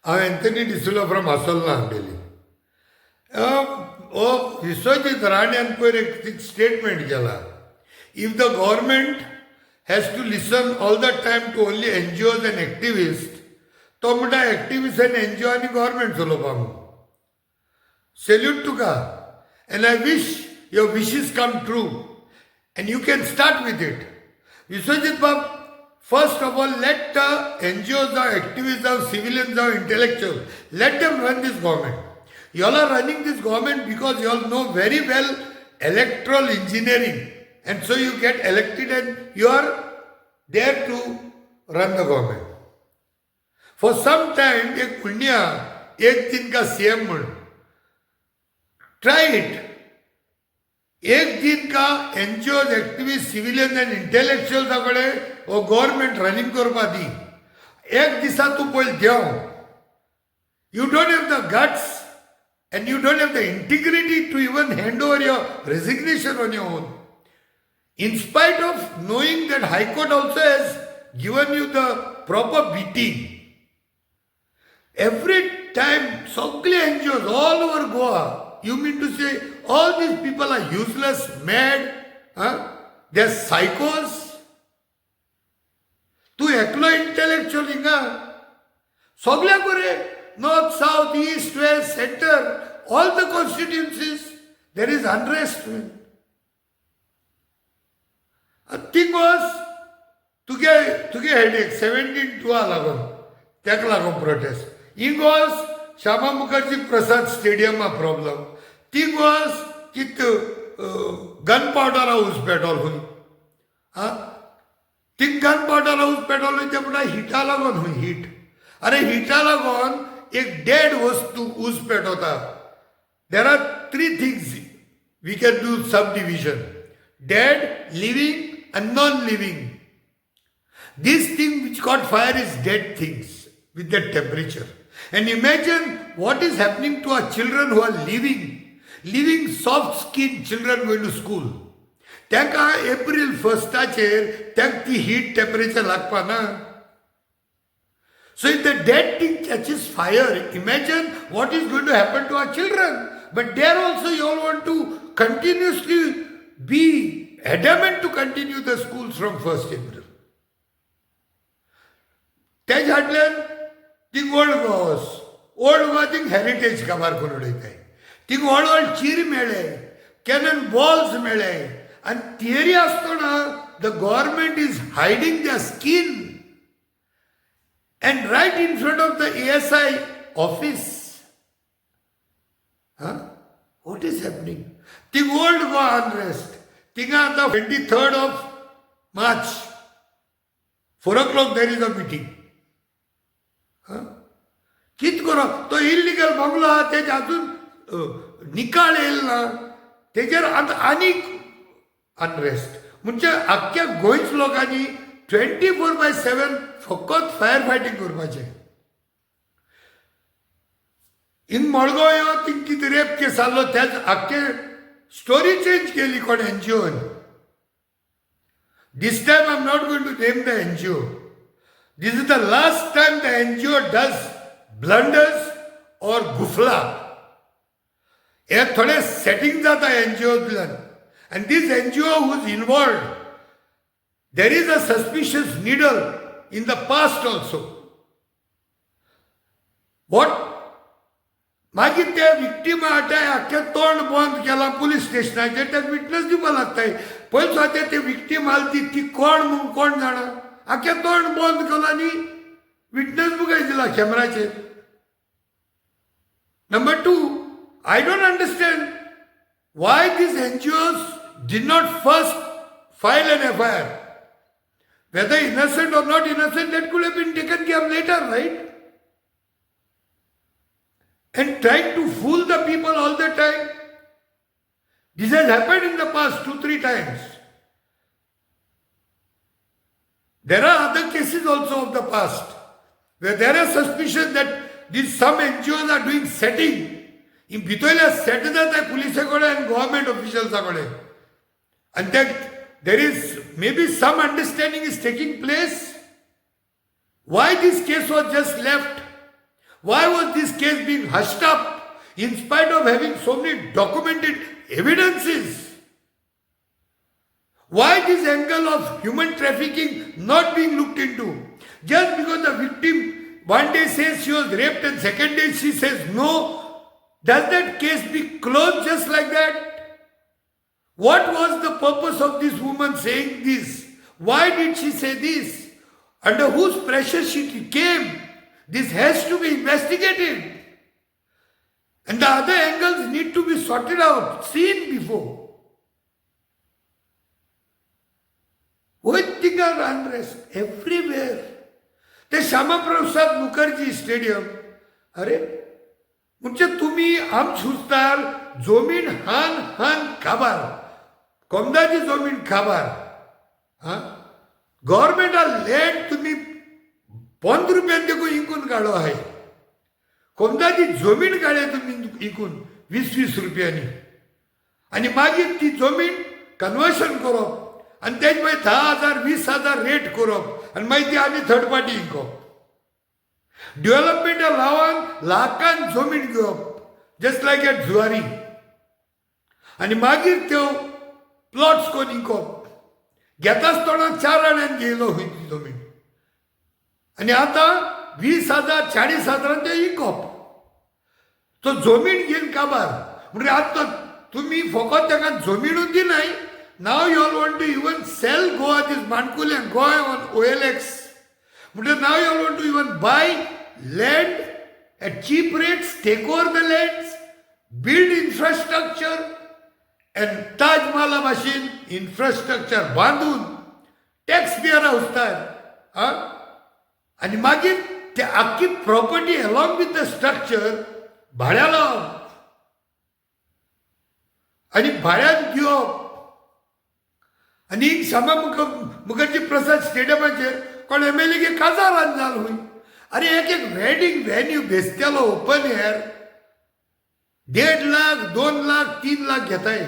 हांव Anthony डिसुला from आसोलना आमगेली. हो विश्वजीत राण्यान पयर एक स्टेटमेंट केला, if the government has to listen all the time to only NGOs and activist, तो म्हणटा एक्टिविस्ट आनी एनजीओ आनी गव्हर्मेंट चलोवपा म्हणून. सेल्यूट तुका and I wish your wishes come true and you can start with it. Vishwajit Bab, first of all, let the NGOs जावं, activist जावं, civilian जावं, intellectual, let them run this government. You all are running this government because you all know very well electoral engineering, and so you get elected and you are there to run the government. For some time, एक पुण्य एक दिन का CM म्हण try it. एक दिन का NGO, activist, civilian आनी इंटेलेक्च्युअल्सा कडेन हो गव्हर्मेंट रनिंग करपा दी. एक दिसा तूं पयलीं देंव. You don't have the guts and you don't have the integrity to even hand over your resignation on your own, in spite of knowing that High Court also has given you the proper beating. Every time, सगळे NGOs all over Goa, you mean to say all these people are useless, mad, huh? They're psychos? तूं एकलो intellectual हिंगा सगळ्या बरे, north, south, east, west, center, all the constituencies there is unrest. Thing was तुगे तुगे headache 17 two लागून, तेका लागून protest. Thing was Shyama Mukherjee Prasad स्टेडियमा प्रॉब्लम. थिंग वॉज कित गन पावडर हाऊस पेटोल खंय. आं, थिंग गन पावडर हाऊस पेटोल ते म्हणटा हिटा लागून खंय. हीट, अरे हिटा लागून एक डेड वस्तू ऊस पेटवता. There are three things we can do sub division: dead, living and non living. This thing which caught fire is dead things with that temperature. And imagine what is happening to our children who are living, living soft skinned children going to school. तांकां एप्रील फर्स्टाचेर तांकां ती heat temperature लागपा ना. So if the dead thing catches fire, imagine what is going to happen to our children. But there also you all want to continuously be adamant to continue the schools from 1st April. तेज हाडल्यान thing old Goa, old Goa thing heritage काबार करून उडयताय. Thing व्हड व्हड चीर मेळ्ळे, cannon balls मेळ्ळे आनी थियरी आसतना the government is hiding the skin and right in front of the ASI office. What is happening? Thing old Goa unrest. थिंगा आतां 23rd of March, 4 o'clock there is a meeting. कित करप? तो illegal bungalow आहा, तेजे अजून निकाल येयल ना, तेजेर आतां आनीक अनरेस्ट. म्हणजे आख्ख्या गोंयच लोकांनी 24/7 फकत फायर फायटींग करपाचें. हिंग मडगांव यो, थिंग कितें रेप केस जाल्लो, त्याच आख्खे स्टोरी चेंज केली कोण एनजीओन. This time I am not going to name the NGO. This is the last time the NGO does blunders or गुफला. हे थोडे सेटींग जाता एनजीओतल्यान, and this NGO who's involved, there is a suspicious needle in the past also. What मागीर ते victim ते आख्खें तोंड बंद केलां पुलीस स्टेशनाचेर, ताका विटनस दिवपा लागताय. पयलीं सुद्दां ते विक्टीम आसली ती, ती कोण म्हूण कोण जाणा. आख्खें तोंड बंद केलां आनी विटनस बुकाय दिला कॅमेराचेर. Number two, I don't understand why these NGOs did not first file an FIR. Whether innocent or not innocent, that could have been taken care of later, right? And trying to fool the people all the time. This has happened in the past two, three times. There are other cases also of the past where there are suspicions that these some NGOs are doing setting. In भितरल्या set जाता पुलिसे कडेन आनी government ऑफिशियल्सा कडेन, and that there is maybe some understanding is taking place. Why this case was just left? Why was this case being hushed up in spite of having so many documented evidences? Why this angle of human trafficking not being looked into? Just because the victim one day says she was raped and second day she says no, does that case be closed just like that? What was the purpose of this woman saying this? Why did she say this? Under whose pressure she came? This has to be investigated. And the other angles need to be sorted out, seen before. वयत थिंगार unrest everywhere. ते Shyama Prasad Mukherjee stadium, अरे म्हणजे तुमी आमच हुस्तार जमीन हान हान काबार, कोमदाची जमीन काबार. आं, गव्हर्मेंटा लँड तुमी 15 रुपयान देखून इकून काडलो आहाय. कोमदाची जमीन काडले तुमी इकून 20-20 रुपयांनी, आनी मागीर ती जमीन कन्वर्शन करप आनी तेज मागीर 10,000 20,000 रेट करप आनी मागीर ती आनी थर्ड पार्टी इकप. डेव्हलपमेंटा नांवान लाखान जमीन घेवप, जस्ट लायक एट जुवारी, आनी मागीर त्यो प्लॉट्स कोन्न इकप. घेतासतना 4 आण्यान घेयलो खंय ती जमीन, आनी आतां 20,000 40,000 ते इकप. तो जमीन घेवन काबार. म्हणटकीर आतां तुमी फकत ताका जमिनूच दिनाय. Now you all want to even sell Goa, this Mankul and Goa on OLX. But now you all want to even buy land at cheap rates, take over the lands, build infrastructure, and Taj Mahal machine infrastructure बांदून tax पेयरा हुस्तार. आं, आनी मागीर ते आख्खी property along with the structure भाड्या लावप आनी भाड्यान दिवप. आनी श्यामा मुखर्जी प्रसाद स्टेडियमाचेर कोण एमएलए गे काजारान जाल हुंय. अरे एक एक वेडिंग व्हेन्यू बेसतेलो ओपन एअर 1.5 लाख 2 लाख 3 लाख घेताय,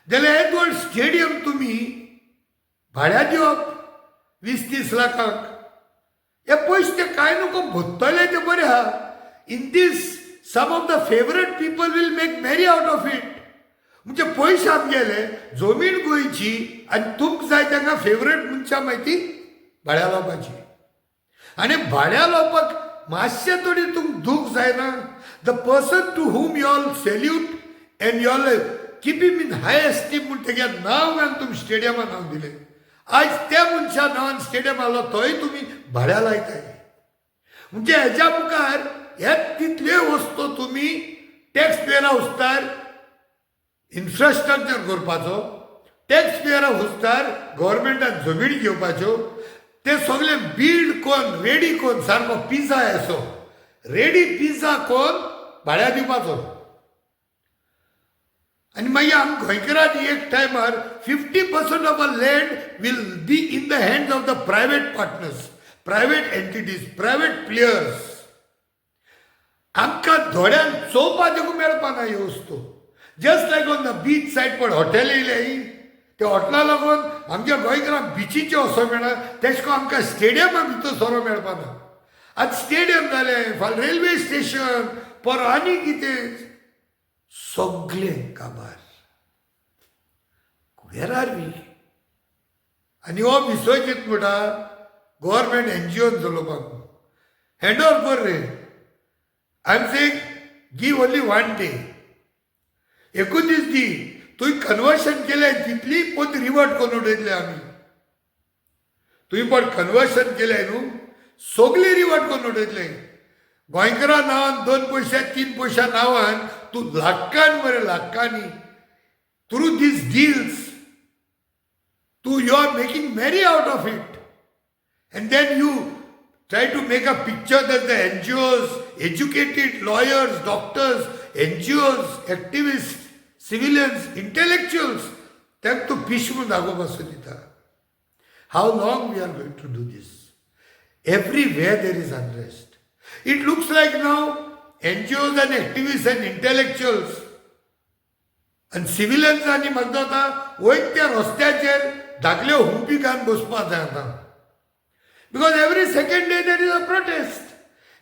जाल्यार हें दोन स्टेडियम तुमी भाड्या दिवप 20-30 लाखांक. हे पयशे ते कांय नको भोत्तले ते बरें आहा. In this some of the favourite people will make merry out of it. म्हणजे पयशे आमगेले, जमीन गोंयची, आनी तुमकां जाय तांकां फेवरेट मनशां मागीर ती भाड्या लावपाची. आनी भाड्या लावपाक मातशें तरी तुमकां दूख जायना? The person to whom you all salute and you all keep him in high esteem म्हूण तेगे नांव घालून तुमी स्टेडियमा नांव दिलें, आयज त्या मनशा नांवान स्टेडियम आसलो तोय तुमी भाड्या लायताय. म्हणजे हेज्या मुखार हे तितल्यो वस्तू तुमी टॅक्स पेयरा हुस्तार इन्फ्रास्ट्रक्चर करपाचो, टॅक्स पेयरा हुस्तार गव्हर्मेंटान जमीन घेवपाच्यो, ते सगळे बिल्ड कोन्न रेडी कोन्न सारको पिझ्झा असो रेडी पिझ्झा कोन्न भाड्या दिवपाचो. आनी मागीर आम गोंयकारांनी एक टायमार 50% of a land will be in the hands of the private partners, private entities, private players. आमकां दोळ्यान चोवपा देखून मेळपा ना ह्यो वस्तू. Just like on the beach side पण हॉटेल येयले, त्या हॉटेला लागून आमच्या गोंयकारांक बिचीचें वचोंक मेळना, तेश कोन आमकां स्टेडियमा भितर सोरो मेळपा ना. आतां स्टेडियम जालें, फाल्यां रेल्वे स्टेशन, परत आनी कितें, सगळें काबार. Where are we? आनी हो विश्वजीत म्हणटा गव्हर्मेंट एनजीओन चलोवपाक हँड ओवर कर रे. I am saying give only one day, एकूच दीस दी. तुवें कन्वर्शन केलें तितली पोत रिवर्ट करून उडयतले आमी. तुवें पण कन्वर्शन केलें न्हू, सगळी रिवर्ट करून उडयतले. गोंयकारा नांवान 2 पयशे 3 पयशा नांवान तूं लाखान मरे लाखांनी through these deals तूं you are making merry out of it. And then you try to make a picture that the NGOs, educated lawyers, doctors, NGOs, activists, civilians, intellectuals, तांकां तूं पिश म्हूण दाखोवपाक सोदिता. How long we are going to do this? Everywhere there is unrest. It looks like now NGOs and activists and intellectuals and civilians आनी म्हाका आतां वयत त्या रस्त्याचेर धाकल्यो हुंपी घालून बसपा जाय आतां. Because every second day there is a protest.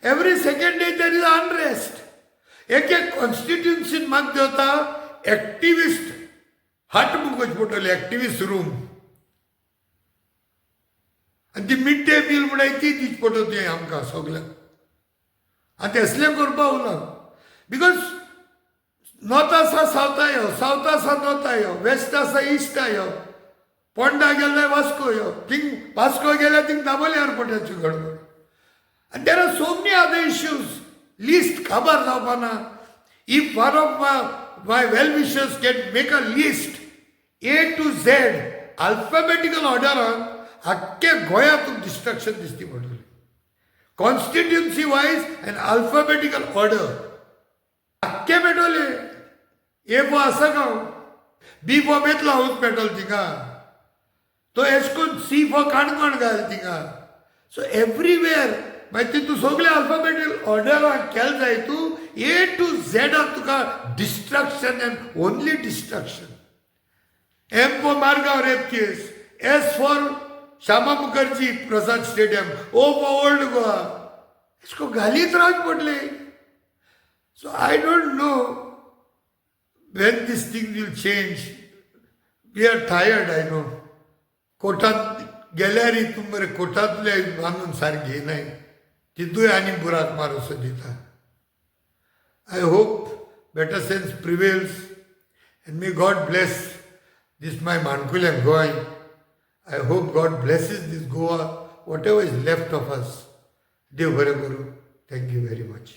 Every second day there is unrest. एक एक कॉन्स्टिट्युन्सीन मात देवता एक्टिविस्ट हट मुकोच पडटली, एक्टिविस्ट रूम. आनी ती मिड डे मील म्हणल्यार ती दिवची पडटली आमकां सगल्यांक. आनी तेसलें करपा उरना, because north आसा सावथा यो, सावथ आसा नॉर्था यो, वेस्ट आसा इस्टा यो, पोंडा गेल्यार वास्को यो, थिंग वास्को गेल्यार थिंग दाबोली एअरपोर्टाची गडबड. आनी there are so many other issues, list काबार जावपा ना. If one of my well wishers can make a list A to Z, alphabetical ऑर्डरान, आख्खे गोंयांत तुका डिस्ट्रक्शन दिसती पडटली, constituency wise and alphabetical order. आख्खे मेळटले. A for Assagao, B for बेतला हाऊस मेळटलो थिंगा, तो एश कोन सी फॉर काणकोण घाल थिंगा. सो एवरीवेर मागीर तितू सगळे अल्फाबेटिकल ऑर्डरान केलें जाय. तूं ए टू झॅडाक तुका destruction and only destruction. M for Margao rape case, S for Shyama Mukherjee Prasad Stadium, O for Old Goa. इसको घालीत रावचें पडलें. So I don't know when this thing will change. We are tired, I know. कोर्टात गेल्यारय तूं मरे कोर्टांतले बांदून सारकें घेयनाय, तितूय आनी बुराक मारूसो दिता. I hope better sense prevails and may God bless this my माणकुलें Goa. I hope God blesses this Goa, whatever is left of us. देव बरें करूं. Thank you very much.